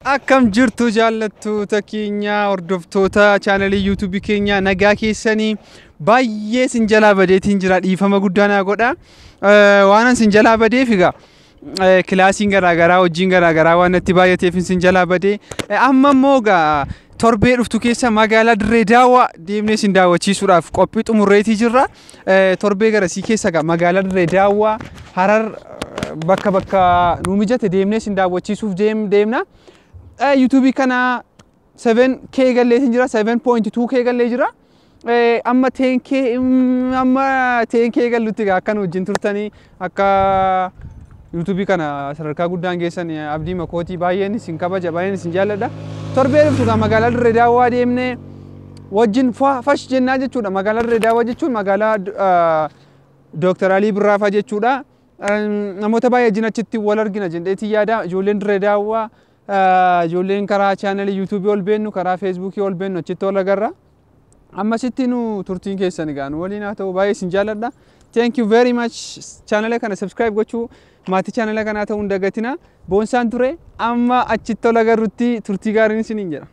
Akkam jirtu jaallattoota keenya, hordoftoota chaanalii yuutuubii keenya? Nagaa keessanii? Baay'ee sin jalaa badeetiin jira, dhiifama guddaa naa godha. Waan sin jalaa badeef egaa kilaasiin garaagaraa, hojiin garaagaraa waan natti baay'ateef sin jalaa badee. Amma immoo egaa torbee dhuftu keessa magaalaa Dirree Daawwaa deemnee sin daawwachiisuudhaaf qophii xumurreetii jirra. Torbee garasii keessa egaa magaalaa Dirree Daawwaa, Harar, bakka bakka nu mijate deemnee sin daawwachiisuuf deemna. Yuutuubii kana 7K galleetiin jira, 7.2K gallee jira. Amma 10K, amma 10K gallutti egaa akka nu wajjin turtanii, akka yuutuubii kana sadarkaa guddaan geessan abdii makootii. Baay'een isin kabaja, baay'een isin jaalladha. Torbee dhuftu egaa magaalaa Dirree Daawwaa deemnee wajjin fash jennaa jechuudha. Magaalaa Dirree Daawwaa jechuun magaalaa Dooktar Alii Birraafaa jechuudha. Namoota baay'ee wajjin achitti wal argina jedheetii yaada. Ijoolleen Dirree Daawwaa, ijoolleen karaa chaanalii yuutuubii ol beennu, karaa feesbuukii ol beennu, achitti wal agarra. Ammasitti nu turtiin keessan egaa nu waliin haa ta'u. Baay'ee isin jaalladha. Thank you very much. Chaanala kana subscribe gochuu, maatii chaanala kanaa ta'uu hin dagatina. Boonsaan ture. Amma achitti wal agarrutti turtii gaariin isiniin jedha.